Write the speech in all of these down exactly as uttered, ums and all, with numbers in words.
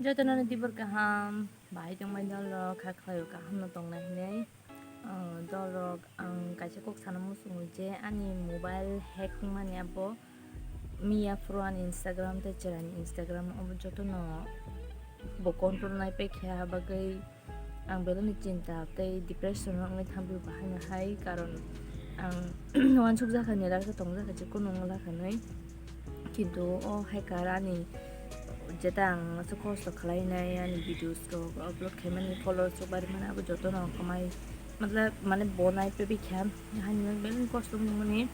Jotono ni tibor kaham, bahai tongmani dolrok, kha khlaio kaham no tongnai hinwi. Ah, dolrok, ang kaisa kok sana muchungo je ani mobile hack wngmani abo Mia Pro ani Instagram tei chwraini Instagram abo jotono bo control nai paikha, bagwi ang belai ni chinta tei depression o wngwi thangwi bo haino hai, karon ang uansuk jakha ni lar khe tong jakha je kunu wng lakha hinwi. Kintu o hacker ani jeta ang aswk kosto khlainai, ani videos rok upload khaimani, followers rok barimani, abo jotono kwmai, matlab, mane bo nai pebikha, haino belai kosto wngmani.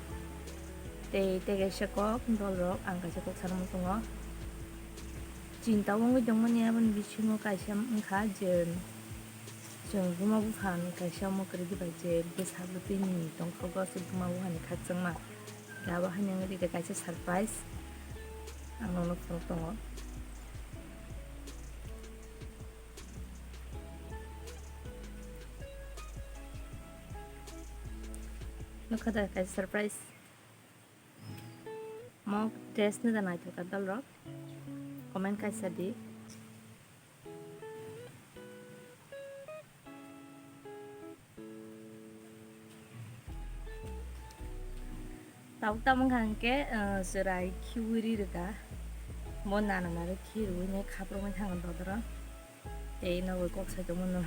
Tei, tei kaisa kok, dolrok, ang kaisa kok sana muchungo. Chinta wngwi tongmani aboni bisingo kaisa wngkha je, chwng buma bupha ni kaisa mokri dibai je bwsa bwtwi ni tongkhogo se buma bupha ni khakchangma. Abo haino wngwi rikha kaisa surprise. Ang nono phunuk tongo. Nukha da kaisa surprise. Mo dress ni da naithok ka dolrok. Comment kaisa di. Tabuk tabuk wngkha hwnkhe, eh, chwrai khiui ri rwkha. Bo nana naro khi rwui nai khaproknai thangkha dodoro. Tei norok kok sai tongmano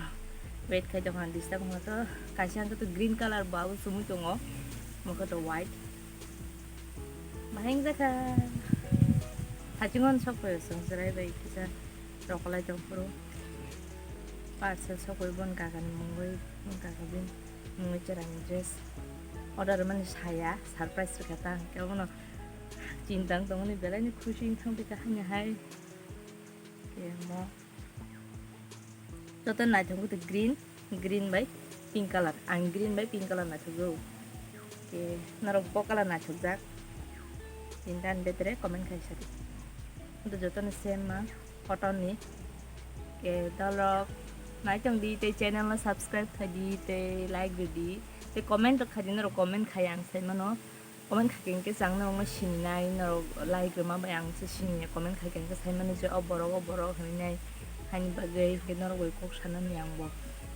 wait khai tongkha, disturb wngkha to. Kaisa hwnkhe to green colour bo abo chumui tongo, mokhe to white. Bahai wngjakha. Hachingo sok phai chwng chwrai bai kisa rokolai tong phuru. Parcel sokoi bon kakani mungwi, bon kaka bin mungwi chwraini dress order mani saya, surprise rwkha ta hwnkhe abono chinta wng tongmani belai ni khusi wng thang bika haino hai. Khe mo joto naithok wngkha green, green bai pink colour, ang green bai pink colour naithokgo. Khe norok bo colour naithokjak, chinta ni betere comment khai sadi. Jotono same ma. Photo ni. Khe dolrok naitong di tei channel no subscribe khai di tei like rw di tei comment rok khai di, norok comment khai ang sai mano. Comment khai khe hwnkhe chwng norok no sini nai, norok like rwma bai ang se sini ya, comment khai khe hwnkhe sai mano je o borok o borok hinwi nai. Haini bagwi hwnkhe norok bai kok sanani ang bo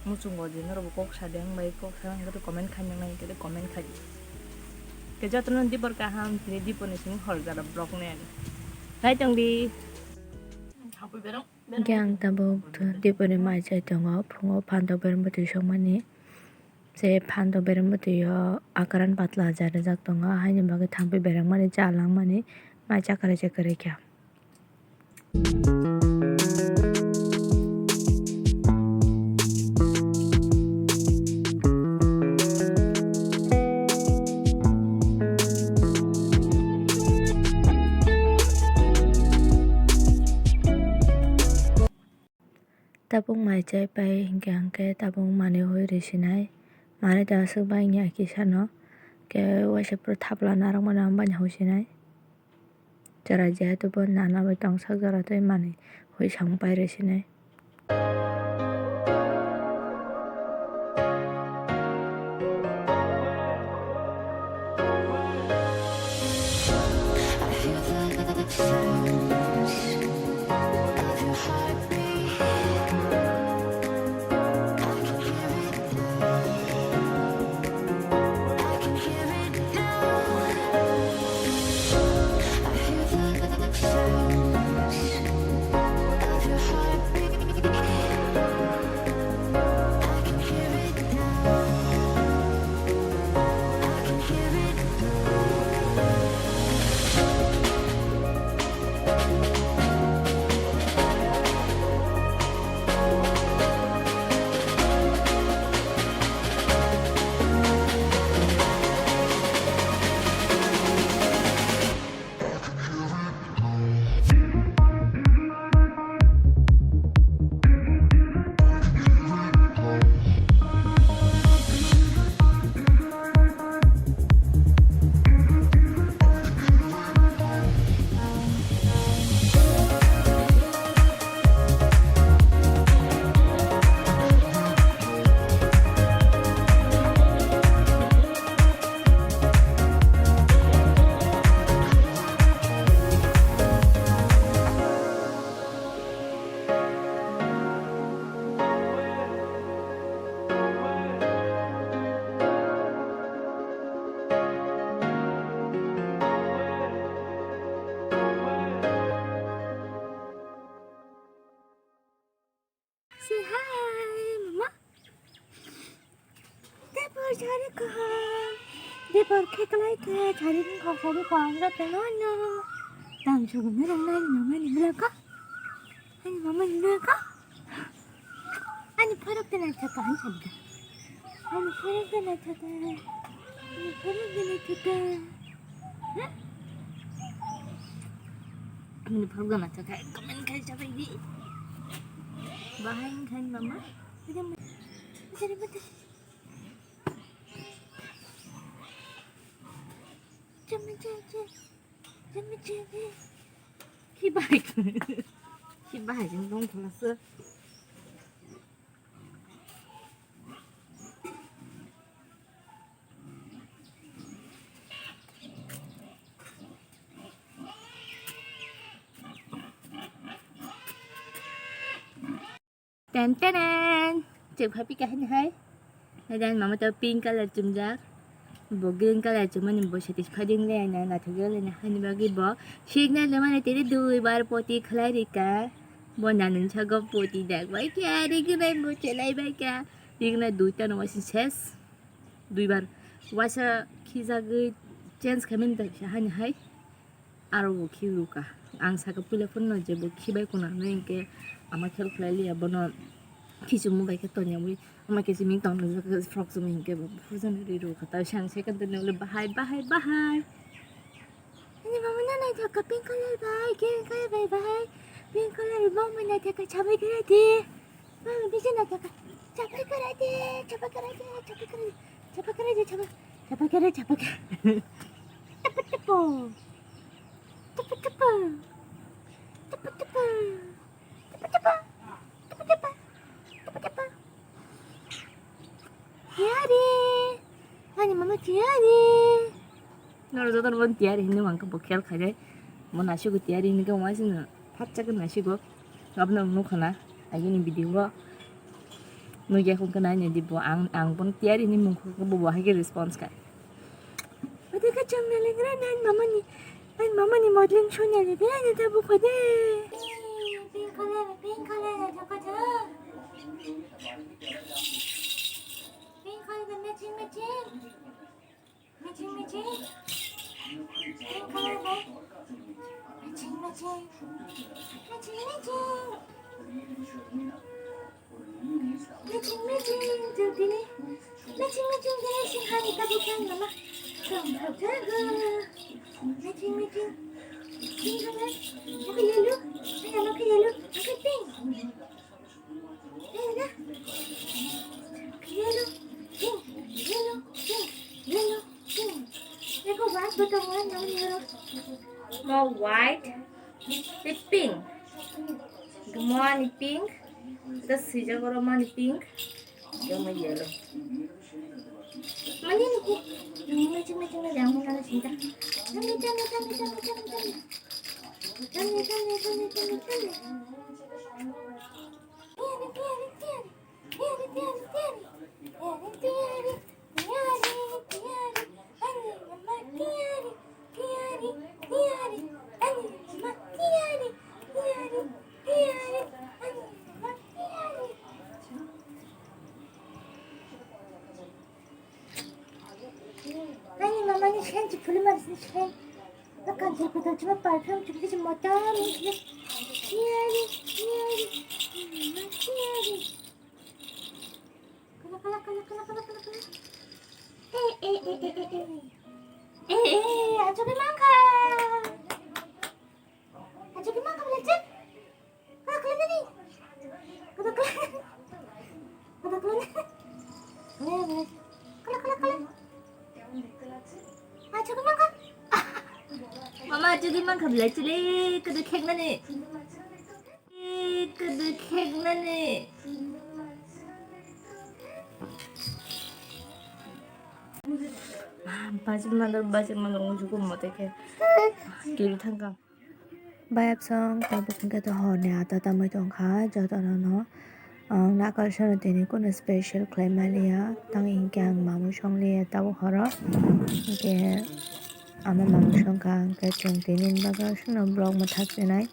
muchungo je norok bo kok sa de wng bai kok sa wng khe comment khai nang nai hwnkhe comment khai di. Khe jotono dibor kaham tini dibor ni simi hor jora vlog ni ani. Naitong di. Hingke ang tabuk dipori mai chai tongo, phungo phantok berem bwtwi songmani. Se phantok berem bwtwi o akran patla ja rijak tongo, haini bagwi thangpi bereng mani cha langmani mai cha kwrwi cha kwrwi kha. Tabuk mai chai pai hingke hingke tabuk manui hoi risinai, manui da aswk bai wngya kisa no, hingke waisa pura thapla narwkmani hwnba ni hoi sinai. Chwrai jehetu bo nana bai tongsak jora tei manui hoi samung pai rw sinai. Por khe kwlai khe chari ni kok chari kok ang rw tongma no. Tang sugo no rang nai mama ni bwlai kha. Ani mama ni bwlai kha. Ani phorok de naithok kha, ani sabda. Ani phorok de naithok kha. Ani phorok de naithok kha. Ha? Ani phorok de naithok kha. Comment khai sabai di. Bahai khai mama. Ada mata. Ada mata. Chama chama. Chama chama. Khi bahai. Khi bahai jeng dong khlasa. Ten tenen. Chwng phaipikha hini hai. Nadan mama to pink color chumjak. Bo green color chumani bo satisfied wng le na naithok le na hani bagwi bo signal le mani tiri dui bar poti khlai rika. Bo nanung sago poti dak bai kya ri gnai bo chelai bai kya. Ri gnai dui ta no waisa ses. Dui bar waisa khijagwi change khaimani da hani hai. Aro bo khibi rwkha. Ang saka puila phone no je bo khibai kuna hwnwi hinkhe ama khel khlai liya bono khichingma bai khe toniyawi ama kiching tong nujak frock chumui hinkhe bo phurjani ri rwkha. Tei sang second ni ule bahai bahai bahai. Ani mama na naithok kha pink color bai green color bai bahai pink color bo mai naithok kha chabai khe di. Mama bisi naithok kha chabai khe di chabai khe di chabai khe di chabai khe di chabai khe di chabai khe di. Tapa tapa. Tapa tapa. Tapa tapa. Tapa tapa. Tapa tapa. Tapa tapa. Tapa tapa. Tiyari. Ani mama tiyari. Noro joto no tiyari hinwi mangkha bo khel khainai. Mo nasigo tiyari hinwi khe waisino phatsa khe nasigo. Abono ang nukha na, agini video o nukya khe naina di bo, ang, ang bono tiyari hinwi mungkha khe bo bo hai khe response kha. Ode khe chwng na lengra nai mama ni, nai mama ni modeling show ni age khe ani ta bukha de. Pink color, pink color, pink color, matching, matching. Matching, matching. Pink color ba? Matching, matching. Matching, matching. Matching, matching. Jom tini. Matching, matching. Dai, sing hani ka bukan mama. Jom, jom, jom. Matching, matching. Pink color. Ako yellow. Ay, ano ka yellow. Ako pink. Yellow, pink, yellow, pink, yellow, pink. Eko white bottom one, no yellow. Mo white, tei pink. Mo ani pink, ta swijak oro mo ani pink, tei mo yellow. Mani ni ki, ni matching matching na jang mo na sinta. Tami, tami, tami, tami, tami, tami. Tami, tami, tami, tami, tami. Ani mama ni sen chipuli maris ni sen. Nakan chipuli chuma perfume chipuli chuma motor ni sen. Tiari, tiari, tiari. Kala, kala, kala. Eh, eh, eh, eh, eh, eh. Eh, eh, acho ke mangka. Acho ke mangka belajar. Kala, kala, nani. Kala, kala. Kala, kala. Kala, kala, kala. Acho ke mangka. Mama, acho ke mangka belajar le. Kala, khek nani. Kede kheknani. Bajik mandar, bajik mandar, ungsuko mote khe. Kiri thangkang. Bayapsong, tabuk hwnkhe to horni ata tamwi tongkha, jotono no. Ang nakarsa no tini kuno special khlai maliya, tang hinkhe ang mamung song liya tabuk horo. Hinkhe ama mamung songkha, hinkhe chwng tini bagwi aswkno vlog mwthak chenai.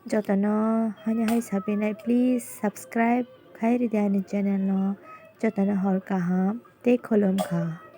Jotono hani hai sapinai, please subscribe khai ridi ani channel no. Jotono hor kaham tei khulumkha.